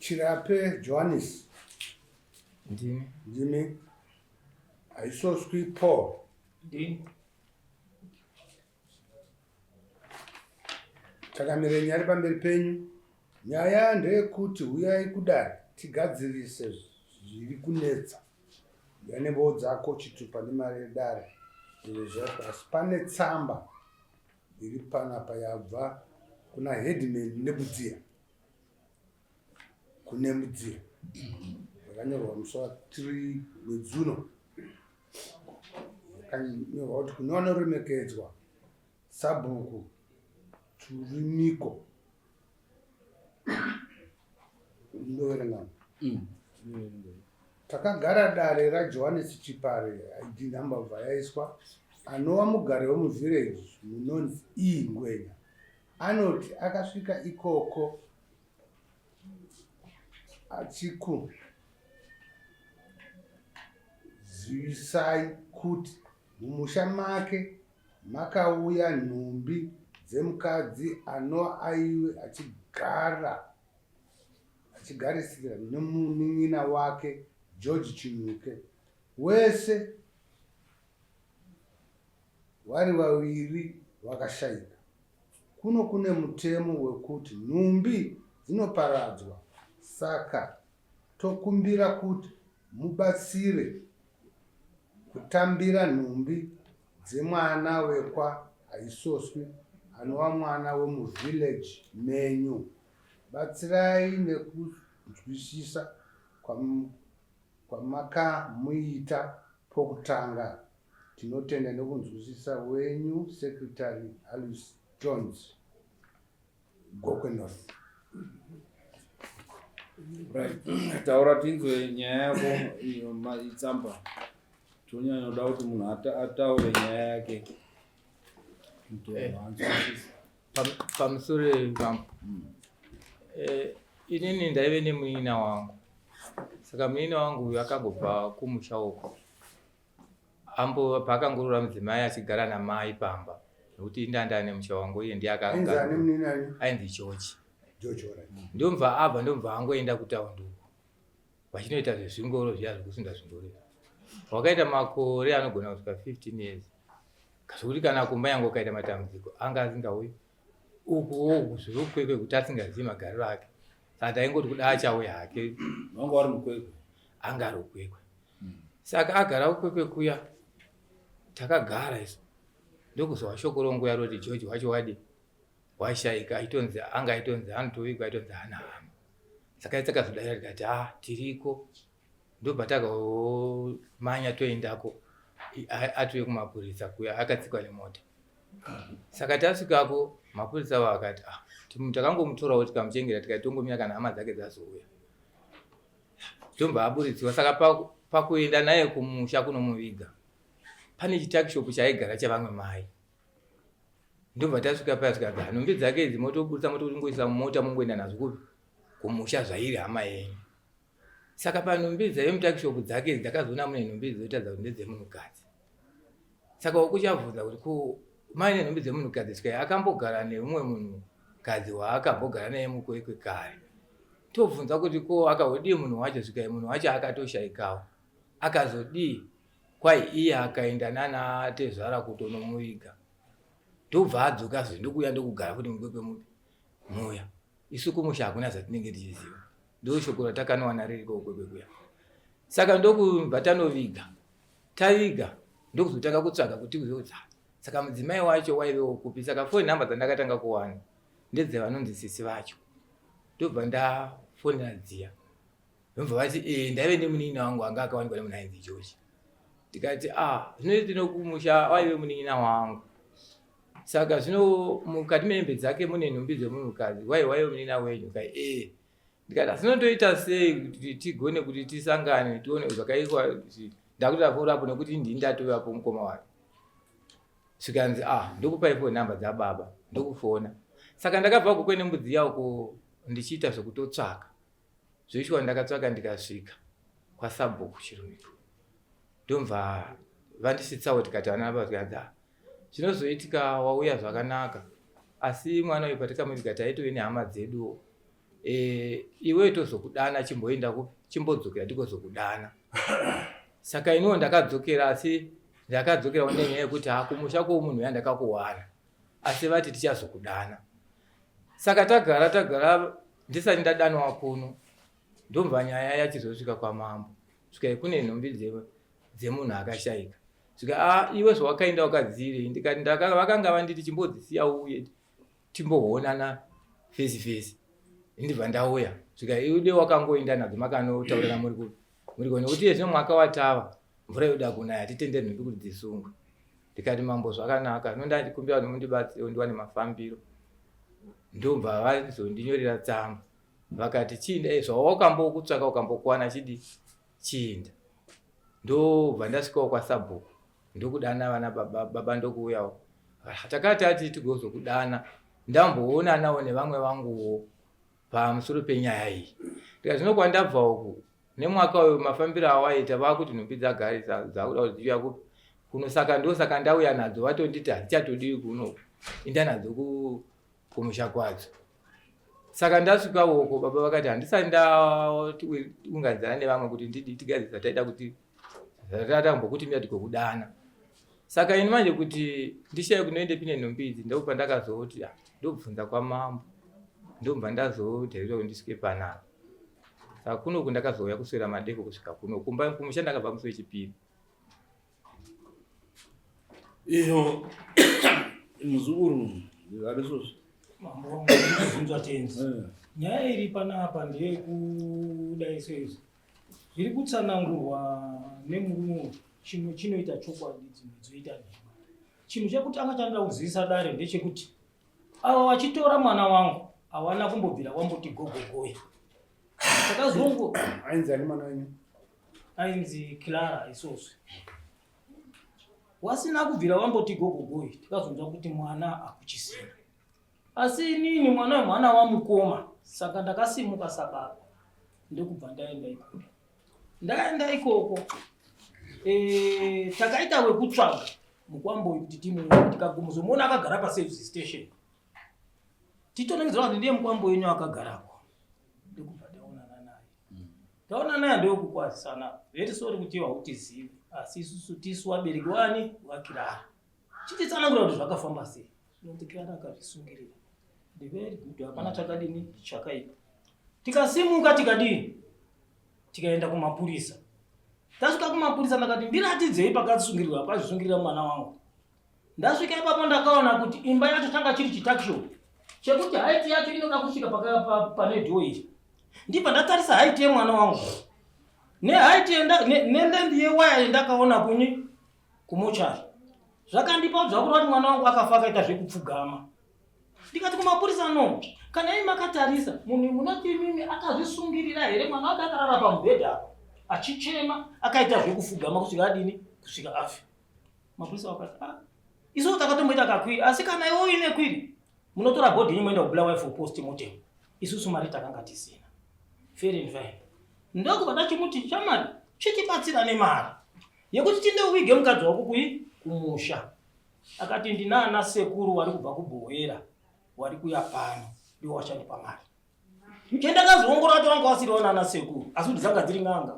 Chirape Johannes. Ndini. Ndimi. Haisoswi Paul. Ndini. Chakamire nyari pamberi penyu. Nyaya ndeyekuti huyai kudare tigadzirise zviri kunetsa. Uya nembowo dzako chitupa nemari yedare ndizvo zvako asi pane tsamba iri panapa yabva kuna headman Nebudziya kune Mudziya yakanyorwa musi wa 3 mwedzi uno yakanyorwa kuti kune vanoremekedzwa sabhuku Turimiko ndoverenga mm. Takagara dare raJohannes Chipare ID number bva yaiswa anova mugari wemuvillage munonzi E Ngwenya anoti akasvika ikoko achiku zivisai kuti mumusha make makauya nhumbi dzemukadzi anova aive achigara achigarisira nemunin'ina wake George Chinyuke wese vari vaviri vakashaika. Kuno kune mutemo wekuti nhumbi dzinoparadzwa saka tokumbira kuti mubatsire kutambira nhumbi dzemwana wekwa Haisoswi anova mwana wemuvillage menyu. Batsirai nekunzwisisa kwamakamuita pokutanga. Tinotenda nekunzwisisa wenyu Secretary Alice Jones. Gokwe North. Right. Taura tinzwe nyaya yako iyo itsamba. Tonyanya kuda kuti munhu ataure nyaya yake. Eh. Pamusoro pambo. Eh, inini ndaive nemunin'ina wangu. Saka munin'ina wangu uyu akangobva kumusha uko. Ambo paakangoroora mudzimai achigara namai pamba nekuti indanda nemusha wangu iye ndiye ainzi George. Ndomva abva ndomva angoenda kutaundi uko vachinoita zvezvingoro zviya zvekusunda zvingoro izvi. Wakaita makore anogona kusvika 15 years zvekuti kana kumba yangu ukaita matambudziko anga asingauyi ukuwo zviri kukwekwe kuti asingazivi magariro ake saka taingoti kuda achauya hake vanga vari mukwekwe anga ari kukwekwe Saka agara kukwekwe kuya takagara isu ndokuzwa shoko ronguya roti George wacho wadi washaika aitonzi anga aitonzi anotovigwa aitonzi haana hama saka takazodaira tikati ah tiriko ndobva takamanya toendako atouye kumapurisa kuya akatsikwa nemota saka tasvikako mapurisa avo akati ah takangomutorawo tikamuchengeta tikati tongomira kana hama dzake dzazouya Ndobva aburitsiwa saka pakuenda naye kumusha kunomuviga pane chitakishopu chaigara chavamwe mai ndobva tasvika paya tikati nhumbi dzake idzi motoburitsa motoingoisa mumota mongoenda nadzo kupi kumusha zvairi hama yenyu saka panhumbi dzaive mutakishopu dzake idzi ndakazoona mune nhumbi dzoitadza kuti ndedzemunhukadzi saka ukuchabvunza kuti ko maine nhumbi dzemunhukadzi sika akambogara neumwe munhukadzi waakambogara naye mukwekwe kare tobvunza kuti ko akahodii munhu wacho svikai munhu wacho akatoshaikawo akazodii kwai iye akaenda nana tezvara kutonomuviga ndobva adzoka zve ndokuuya ndokugara futi mukwekwe mupi muya isu kumusha hakuna zvatinenge tichiziva ndoshoko ratakanowana ririko kwekwe kuya saka ndokubva tanoviga taviga ndokuzotanga kutsvaga kuti kuzoudza saka mudzimai wacho waive wokupi saka foni namba dzandakatanga kuwana ndedzevanonzi sisi vacho ndobva ndafonera dziya ndobva vati e ndaive nemunin'ina wangu anga akawanikwa nemunhu ainzi George ndikati ah zvino tinokumusha waive munin'ina wangu saka zvino mukati mehembe dzake mune nhumbi dzemunhukadzi wai waive munin'ina wenyu kai e ndikati asi notoita sei kuti tigone kuti tisangane tione zvakaitwa ndakuti aforapo nekuti ndini ndatovapo mukoma wake zvikanzi ah ndokupai phone number dzababa ndokufona saka ndakabva uko kwene mbudzi ya uko ndichiita zvekutotsvaka zveshuwa ndakatsvaka ndikasvika kwasabhuku chirumiko ndomva vandisitsawo tikati vana vazvikanzi ah zvinozoitika wauya zvakanaka asi mwana uyu patikamuviga taitove nehama dzeduwo. E, iwe tozokudana chimboenda ku chimbodzokera tikozokudana saka iniwo ndakadzokera asi ndakadzokerawo nenyaya yekuti hakumusha kwomunhu uya ndakakuwana asi vati tichazokudana saka tagara tagara ndisati ndadanwa kuno ndobva nyaya yachizosvika kwamambo svikai kune nhumbi dzemunhu akashaika svika a ah, iwe zvawakaenda wakadziirei ndikati vakanga vanditi chimbodzisiya uye timboonana fesi fesi ndibva ndauya svika iude wakangoenda nadzo makanotaurira muri kupi muri kuona kuti iye zvino mwaka watava mvura yoda kunaya titende nhumbi kuti dzisungwe ndikati mambo zvakanaka zvino ndandikumbira kuti mundibatsire ndiwane mafambiro ndobva vazondinyorera tsamba vakati chiinda eh, zvawakambokutsvaka ukambokuwana chidi chiinda ndobva ndasvikawo kwasabhuku ndokudana vana baba baba ndokuuyawo ah, takati ati tigozokudana ndamboonanawo nevamwe vanguwo pamusoro penyaya iyi ndikati zvino kwandabva uku nemwaka uyu mafambiro awaita vakuti nhumbi dzagarisa dzakuda kuti dziuya kupi kuno saka ndosaka ndauya nadzo vatonditi hadzichatodiwi kuno inda nadzo kumusha kwadzo saka ndasvika uko baba vakati handisati ndaunganidzana nevamwe kuti ndidi tigadzire zvataida kuti zvatatambwa mira tigokudana saka ini manje kuti ndishaye kunoende pine nhumbi idzi ndopa ndakazoti ah, ndobvunza kwamambo ndobva ndazodherera kuti ndisvike panapa saka kunoku ndakazouya kuswera madeko kusvika kuno kumba kumusha ndakabva musi wechipiri iyo muzukuru arisozvo mambo wangu ndinobvunzwa tenzi eh. nyaya iri panapa ndeyekudai seizvi zviri kutsanangurwa nemurume chimwe chinoita chokwadi dzimwe dzoita nhema chinhu chekutanga chandida kuzivisa dare ndechekuti ava vachitora mwana wangu hawana kumbobvira wamboti gogogoya takazongo ainzi ani mwana wenyu ainzi clara isozve wasina kubvira wamboti gogogoi tikazonzwa kuti mwana akuchisina asi inini mwana wemwana wamukoma saka ndakasimuka sababa ndokubva ndaenda ikoko ndaenda ikoko e, takaita wekutsvaga mukwambo uyu kuti timuone tikagomuzomuona akagara paservice station titonongedzera kuti ndiye mukwambo wenyu akagarako ndokubva taonana naye taona naye ndokukwazisana very sorry kuti hautizivi asi isusu tisu vabereki wani vakirara chititsanangura kuti zvakafamba sei nokuti kirara akazvisungirira the very good hapana chakadini chakaipa tikasimuka tikadini tikaenda kumapurisa tasvika kumapurisa ndakati ndiratidzei pakazvisungirirwa pakazvisungirira mwana wangu Ndasvika ipapo ndakaona kuti imba yacho changa chiri chitakishopu chekuti haiti yacho inoda kusvika pane dhoo iri. Ndibva ndatarisa haiti yemwana wangu nehaiti nelembi yewaya yandakaona kuni kumochari zvakandipa zvakureva kuti mwana wangu akafa akaita zvekupfugama. Ndikati kumapurisa no, kana imi makatarisa munhu munoti imimi akazvisungirira here mwana wake akarara pamubhedha apa achichema akaita zvekufugama kusvika adini kusvika afe. Mapurisa vakati ah, isu takatomboita kakwiri asi kana iwe uine kwiri munotora bhodhi yenyu moenda kubulawayo for post mortem isusu mari takanga tisina fair and fine ndokubva ndachimuti shamari chitibatsira nemari yekuti tindowige mukadzi wako kui kumusha akati ndinaana sekuru wari kubva kubhohera wari kuya pano ndiwo wachandipa mari chendakazoongorora kuti wanga wasiriwo naana sekuru asi kuti dzanga dziri n'anga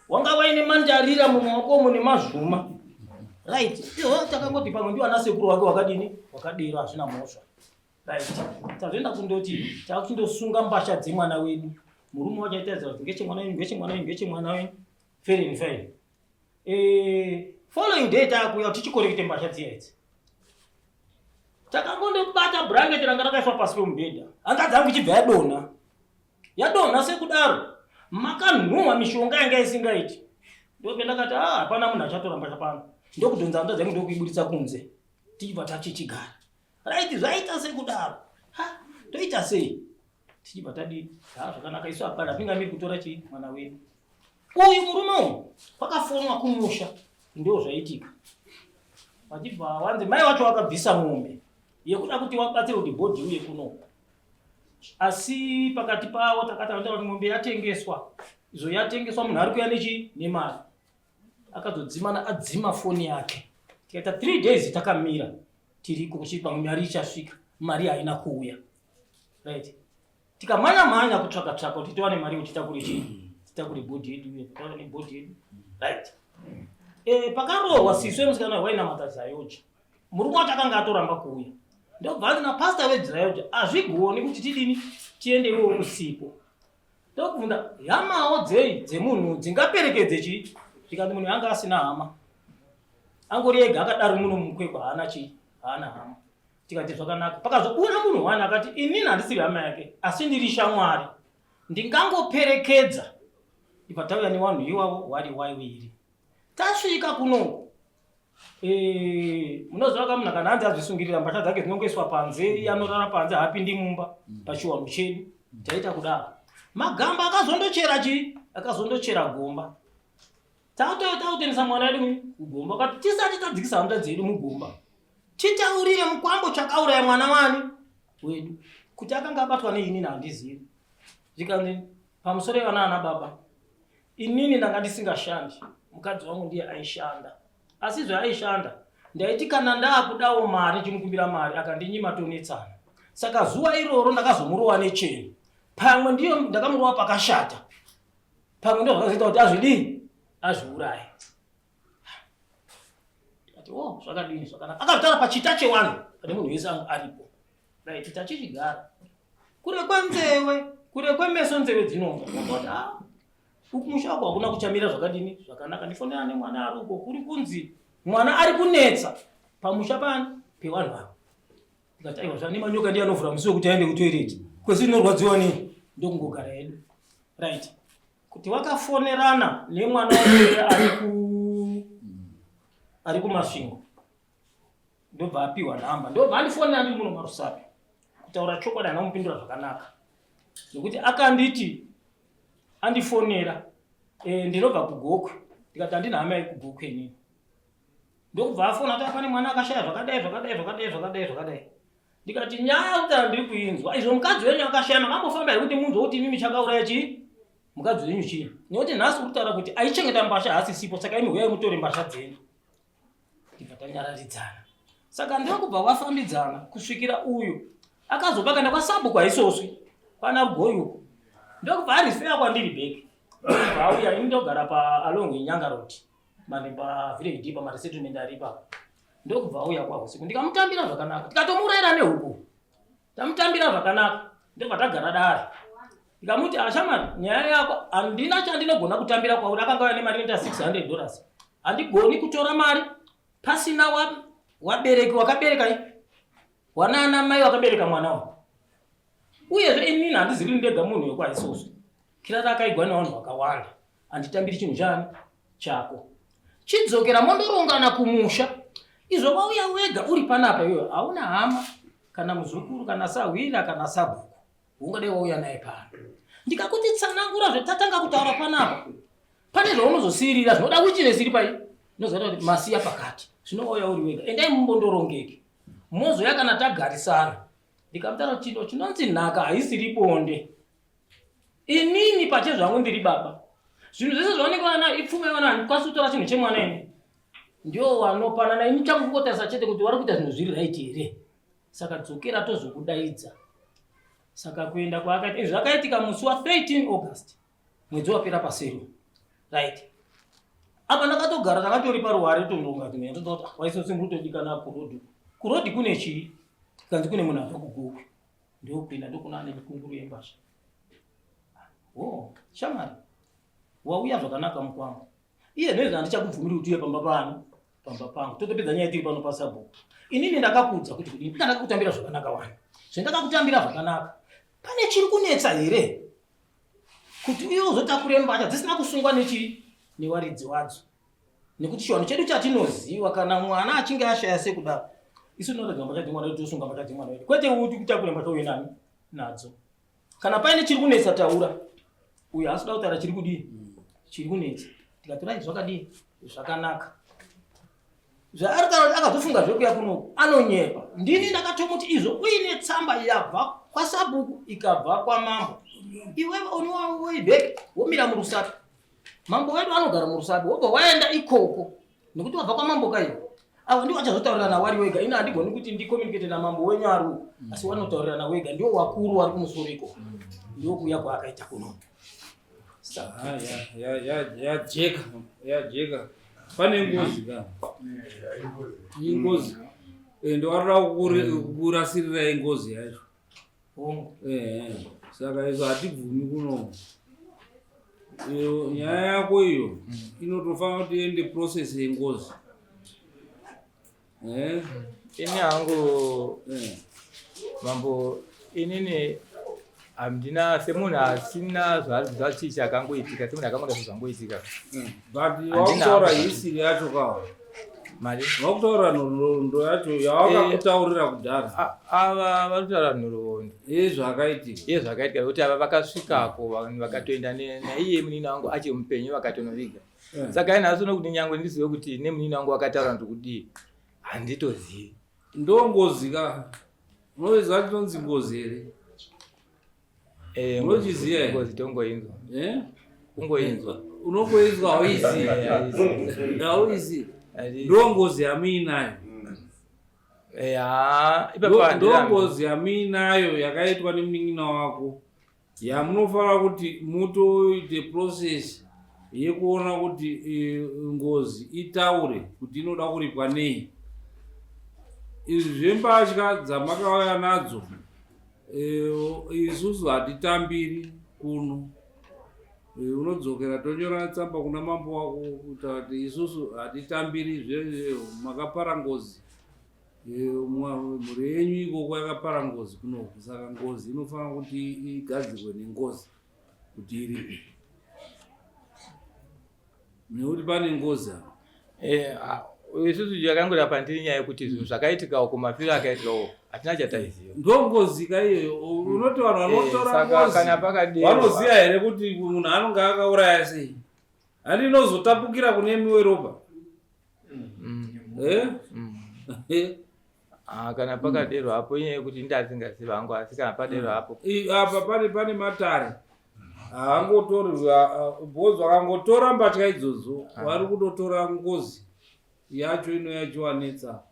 wanga waine mandarira mumaoko umo nemazvuma right iho takangoti pamwe ndiwo ana sekuru wake wakadini wakadero hazvina mhosva right tazoenda kundoti takuchindosunga mbasha dzemwana wedu murume wacho aitaridza kuti ngechemwana wenyu ngechemwana wenyu ngechemwana wenyu fair and fine eh, following day takuya tichikorekete mbasha dziya idzi takangondobata blanket ranga rakaiswa pasi pemubhedha hanga dzangu ichibva yadonha yadonha sekudaro makanhuhwa mishonga yanga isingaiti ndopendakati ah hapana munhu achatoramba chapano ndokudhonza hanzvadzi yangu ndokuiburitsa kunze tichibva tachichigara right zvaita sekudaro ha toita sei tichibva tadii ha zvakanaka isu hapana hatingamiri kutora chii mwana wedu uyu murume uyu kwakafonwa kumusha ndo zvaitika vachibva wanzi mai wacho wakabvisa mombe yekuda kuti wabatsire kuti bhodhi uye kunoku asi pakati pavo takataura kuti mombe yatengeswa izvo yatengeswa munhu ari kuya nechi nemari akazodzimana adzima foni yake tikaita three days takamira tiriko kuchii pamwe mari ichasvika mari haina kuuya right Tikamhanya mhanya kutsvaka tsvaka kuti tiwane mari yekuti titakure chii, titakure bhodhi yedu iye, taura nebhodhi yedu. Right. Eh, pakaroorwa siso yemusikana wainamata Zayoja. Murume wacho akanga atoramba kuuya. Ndobva anzi napastor veZayoja, hazvigoni kuti tidini tiende iwe usipo. Ndokubvunza hamawo dzei dzemunhu dzingaperekedze chii? Zvikanzi munhu anga asina hama. Angori ega akadaro muno mukwekwe haana chii? Haana hama. Tikati zvakanaka. Pakazobuda munhu wani akati inini handisiri hama yake asi ndiri shamwari. Ndingangoperekedza. Ibva tauya newanhu iwavo wari waiwiri. Tasvika kunoku Eh, munoziva ka munhu kana hanzi azvisungirira mbatya dzake dzinongoiswa panze iye anorara panze haapindi mumba pachiwanhu chedu taita kudaro magamba akazondochera chii akazondochera gomba takutoendesa mwana wedu kugomba kati tisati tadzikisa hanzvadzi yedu mugomba titaurire mukwambo chakauraya mwana wani wedu kuti akanga abatwa neinini handizivi zvikanzi pamusoro yevana ana baba Inini ndanga ndisingashandi, mukadzi wangu ndiye aishanda. Asi zvaaishanda ndaiti kana ndaakudawo mari chimukumbira mari akandinyima tonetsana. Saka zuva iroro ndakazomurova necheni. Pamwe ndiyo ndakamurova pakashata. Pamwe ndizvo zvakazoita kuti azvidii? Azviuraye. Ndikati, oh, zvakadini zvakanaka. Akazvitaura pachita chewanhu pane munhu wese anga aripo. Right, tachichigara. Kure kwenzewe, kure kwemeso nzeve dzinonzwa. Ndakati, ah, kumusha uko hakuna kuchamira zvakadini zvakanaka. Ndifonera nemwana ari uko kuri kunzi mwana ari kunetsa pamusha pani pevanhu ava. Ndikati, aiwa zvane manyoka ndiye anovhura musi wekuti aende kutoilet. Kwese inorwadziwa nei? Ndokungogara hedu. Right. Kuti wakafonerana nemwana wake ari ku ari kuMasvingo. Ndobva apiwa nhamba ndobva andifonera ndiri muno marusape kutaura chokwadi handina kumupindura zvakanaka nekuti akanditi andifonera e, ndinobva kugokwe ndikati handina hama yekugokwe inini ndokubva afona kuti pane mwana akashaya zvakadai zvakadai zvakadai zvakadai zvakadai ndikati nyaya kutaura ndiri kuinzwa izvo mukadzi wenyu akashaya makambofamba here kuti munzwe kuti imimi chakauraya chii mukadzi wenyu chii nekuti nhasi uri kutaura kuti aichengeta mbasha haasisipo saka imi huyai mutore mbasha dzenyu tibva tanyararidzana saka ndokubva wafambidzana kusvikira uyu akazobva kaenda kwasabhuku haisoswi kwana rugoyi uko ndokubva arifeya kwandiri bheki ndokubva auya ini ndogara paalong inyanga road mane pavillage d pamaresettlement ari ipapo ndokubva auya kwahusiku ndikamutambira zvakanaka tikatomuurayira nehuku tamutambira zvakanaka ndobva tagara dare ndikamuti ashamari ah, nyaya yako handina chandinogona kutambira kwauri akanga uya nemari inoita 600 dollars handigoni kutora mari pasina wabereki wakabereka wanaana mai wakabereka mwana wa uyezve inini handizivi ndega munhu wekwaisusu kirara akaigwa nevanhu vakawanda handitambiri chinhu chani chako chidzokera mondorongana kumusha izvo wauya wega uri panapa iwewe hauna hama kana muzukuru kana sahwira kana sabhuku ungadai wauya naye pano ndikakuti tsanangura zvetatanga kutaura panapa pane zvaunozosiirira zvinoda witness iri pai inozoita kuti masiya pakati zvino wauya uri wega endai mumbondorongeke mozoya kana tagarisana ndikamutaura chino chinonzi nhaka haisiri bonde Inini pachezvangu ndiri baba. Zvinhu zvese zvaonekwa vana ipfuma yevana handikwanisi kutora chinhu chemwana ini. Ndiwo wanopanana ini changu kungotarisa chete kuti vari kuita zvinhu zviri right here. Saka dzokera tozokudaidza. Saka kuenda kwaakaita izvi zvakaitika musi wa 13 August mwedzi wapera pasero. Right. Apa ndakatogara ndakatori paruware tondonga dzimwe ndototi ah, waisose muri kutodikana kurodhi. Kurodhi kune chii? Kanzi kune munhu abva kuGokwe. Ndokuenda ndokuna ane mikunguru yembasha. Oh, shamwari. Wauya zvakanaka mukwangu. Iye nezve handichakubvumiri kuti uye pamba pano, pamba pangu. Totopedza nyaya tiri pano pasabhuku. Inini ndakakudza kuti kudini? Ndakakutambira zvakanaka wani. Zvendakakutambira zvakanaka. Pane chiri kunetsa here? Kuti uye uzotakure mbatya dzisina kusungwa nechii? Newaridzi wadzo. Nekuti chivanhu chedu chatinoziva kana mwana achinge ashaya sekudaro isu tinoratidza mbatya dzemwana wedu tosunga mbatya dzemwana wedu kwete kuti kutakure mbatya uye nani nadzo. Kana paine chiri kunetsa taura. Uyo haasi kuda kutaura chiri kudii? Chiri kunetsa. Tikati zvakadii? Zvakanaka. Zvaari kutaura kuti akazofunga zvekuya kunoku anonyepa. Ndini ndakatomuti izvo uine tsamba yabva kwasabhuku ikabva kwamambo. Iwewe uniwa back womira murusape. Mambo wedu anogara murusape wobva waenda ikoko nekuti wabva kwamambo kaiyo. Ava ndivo vachazotaurirana wari wega. Ini handigoni kuti ndicommunicate namambo wenyu ari uku, asi wanotaurirana wega, ndiwo wakuru wari kumusoro iko, ndiwo kuuya kwaakaita kuno. Ah, yajeka yajeka pane ngozi ka ingozi ende warida kukurasirira ingozi yacho. Saka izvo hatibvumi kuno. Iyo nyaya yako iyo inotofanira kuti iende process yengozi. Ini hangu mambo, inini handina, semunhu asina zvachii chakangoitika, semunhu akangoda zvangoitika. But wakutaura history yacho ka. Mari wakutaura nhoroondo yacho yawakakutaurira kudhara. Ava varikutaura nhoroondo yezvakaitika, yezvakaitika, nekuti ava vakasvikako vanhu vakatoenda naiye munini wangu achiri mupenyu, vakatonoviga. Saka ini nhasi uno kuti nyangwe ndizive kuti nemunini wangu wakataura kuti kudii, handitozivi. Ndo ngozi ka. Unoziva kuti inonzi ngozi here? Unochiziva here? Ngozi tongoinzwa. Eh? Kungoinzwa. Unongoinzwa, hauizivi, hauizivi. Ndo ngozi yamuinayo. Ya, ipapo Ndo handirambi. ngozi yamuinayo yakaitwa nemunin'ina wako, yamunofanira kuti mutoite process yekuona kuti ngozi itaure kuti inoda kuripwa nei. Izvi zvembatya dzamakauya nadzo, isusu hatitambiri kuno. Unodzokera tonyora tsamba kuna mambo wako kuita kuti isusu hatitambiri makapara ngozi. Mhuri yenyu ikoko yakapara ngozi kunoku, saka ngozi inofanira kuti igadzirwe nengozi kuti iripe, nekuti pane ngozi apa. Isusu yakangoda pandiri nyaya yekuti zvinhu zvakaitika uko, mafiro akaitika uko, hatina chataiziva. Ndo ngozi ka iyoyo. Unoti vanhu vanotora Saka ngozi kana pakadero vanoziva here kuti munhu anonge akauraya sei? Handi inozotapukira kune miwe ropa? Eh? Ah, kana pakadero hapo, inyaya yekuti ndasingaziva hangu, asi kana padero hapo. Apa pane matare haangotori, because vakangotora mbatya idzodzo vari kutotora ngozi yacho inoyachiwanetsa.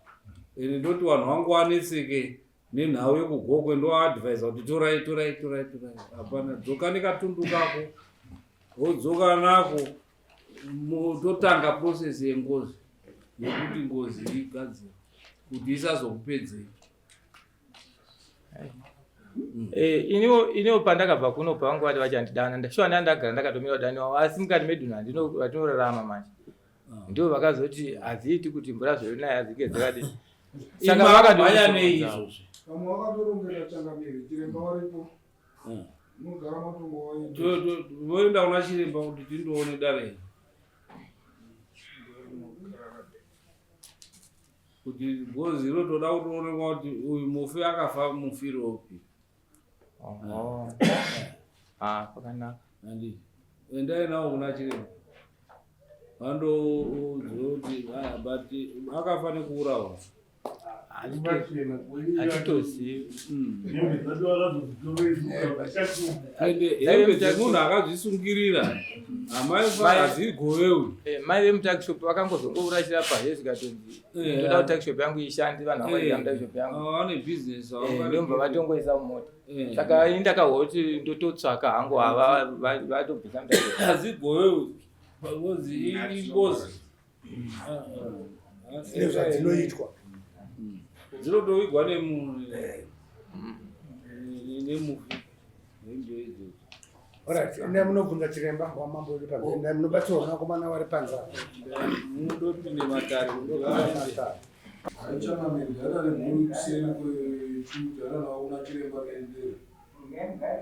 Ende ndoti vanhu vangu vanetseke nenhau yekuGokwe, ndoadvisa kuti torai, torai, torai, torai, hapana. Dzoka nekatundu kako, wodzoka nako, totanga process yengozi yekuti ngozi igadzirwe kuti isazokupedzei. Iniwo pandakabva kuno, pavangu vati vachandidana, shuwa ndandagara ndakatomira kudaniwa, asi mukati medunhu atinorarama manje, ndo vakazoti hadziiti kuti mvura zvoinaya dzinge dzakadi. Saka Saka nei izvozvi? Vamwe vakatorongera changamire, chiremba varipo, munogara matongo waenda. Voenda kuna chiremba kuti tindoone dare iri kuti gozi rotoda kutoonekwa kuti uyu mufi akafa mufiro upi. Oho. Ah, pakanaka. Handi endai nawo kuna chiremba, vandoudzwa kuti but akafa nekuurawa. Hatitozivi. Ende hembe dzemunhu akazvisungirira hamaifa hadzigovewi. Mai vemutuckshop vakangozongourashira pazhe, zikatonzi ndoda kuti tuckshop yangu ishande, vanhu vangoenda mutuckshop yangu. Vane business. Ndomva vatongoisa mumota. Saka ini ndakahwa kuti ndototsvaka hangu ava vatobvisa mutuckshop. Hadzigovewi ngozi, ingozi. Nezvadzinoitwa. Dzinotowigwa nemufi hembe idzodzo. Alright, endai munobvunza chiremba wamambo uri panze. Endai munobatsirwa nevakomana vari panze apa. Mundopinde matare. Haichangamiri dara remhuri kuseri kwechiuti aranawo kuna chiremba kaendera.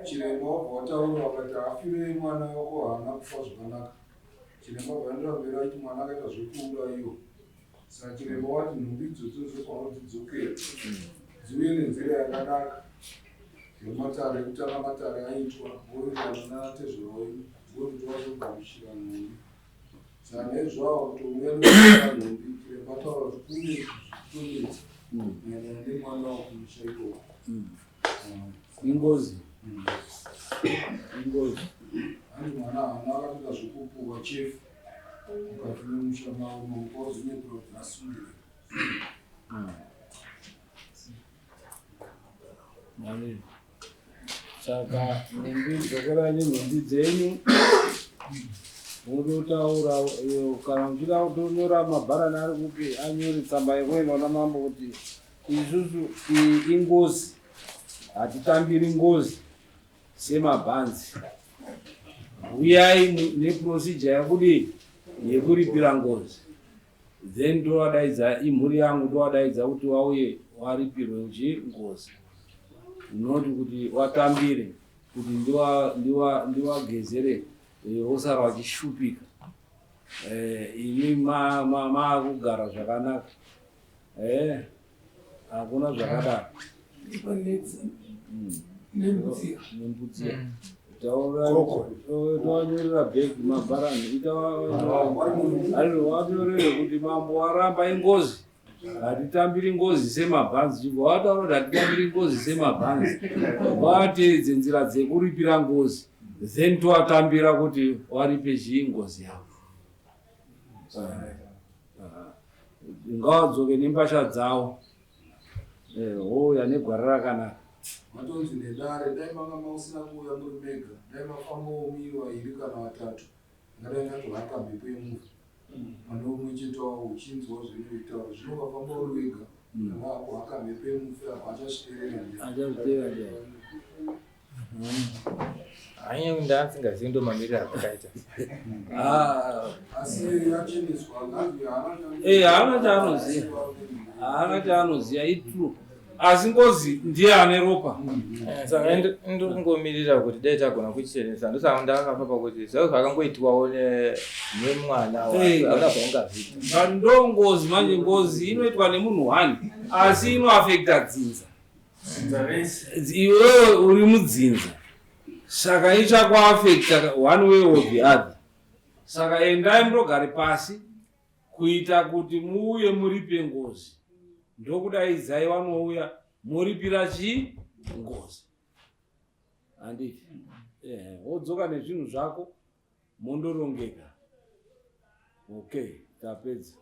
Chiremba wabva wataura wakati afirei mwana wako haana kufa zvakanaka. Chiremba vaendera mberi achiti mwana akaita zvekuurayiwa. Saka chiremba wati nhumbi idzodzo dzofanira kuti dzidzokere, dziuye nenzira yakanaka yematare ekutanga. Matare aitwa vowirirana natezvera wenyu ndokuti vazogamuchira nhumbi. Saka naizvavo kutouya nekutora nhumbi, chiremba ataura kuti kune zvitonetsa maererano nemwana wakumusha ikoko. Ingozi, ingozi. Hanzi mwana haana, akatoita zvekupuwa chefu mukati memusha mavo, maoko azonyepera kuti asungire. Saka nhumbi, dzokerai nenhumbi dzenyu, mototaura kana muchida kutonyora mabharani ari kupi, anyore tsamba yekuenda kuna mambo kuti isusu iyi ingozi, hatitambiri ngozi semabhanzi, uyai neprocedure yekudii, yekuripira ngozi. Then tovadaidza, imhuri yangu, tovadaidza kuti wauye waripirwe uchi ngozi, not kuti watambire kuti ndiwagezere, wosara wachishupika. Imi maakugara zvakanaka, hakuna zvakadaro. Nembudziya. Tawanyorera bhegi mabharani, watorere kuti mambo waramba ingozi, hatitambiri ngozi semabhanzi. Chibva wataura kuti hatitambiri ngozi semabhanzi, wateedze nzira dzekuripira ngozi, then towatambira kuti waripe chii ngozi yavo. Ngawadzoke nembasha dzavo, wouya negwara rakanaka. Matonzi nedare, dai manga mausina kuuya muri mega, dai mafambawo muri vairi kana vatatu, ngadai ndatohaka mhepo yemufi pane umwe chete wavo, uchinzwa zvinoitaura. Zvino ukafamba uri wega, wakuhaka mhepo yemufi apo, achazviteerera ndiani? Achazviteera ndiani? Haiye, ndasingazivi ndo mamiriro azvakaita. Asi yacheneswa, nganzi haana. Haana chaanoziva, haana chaanoziva, itrue, asi ngozi ndiye ane ropa. Saka ndiri kungomirira kuti dai tagona kuchenesa. Ndosaka ndakafamba kuti zvavo zvakangoitwawo nemwana, hauna zvaungazviita. But ndo ngozi manje. Ngozi inoitwa nemunhu one, asi inoafecta dzinza. Iwewe uri mudzinza, saka ichakuafecta one way or the other. Saka endai mundogare pasi kuita kuti muuye muripe ngozi. Ndokudaidzai, vanouya, moripira chii, ngozi, handiti? Wodzoka nezvinhu zvako, mondorongeka. Okay, tapedza.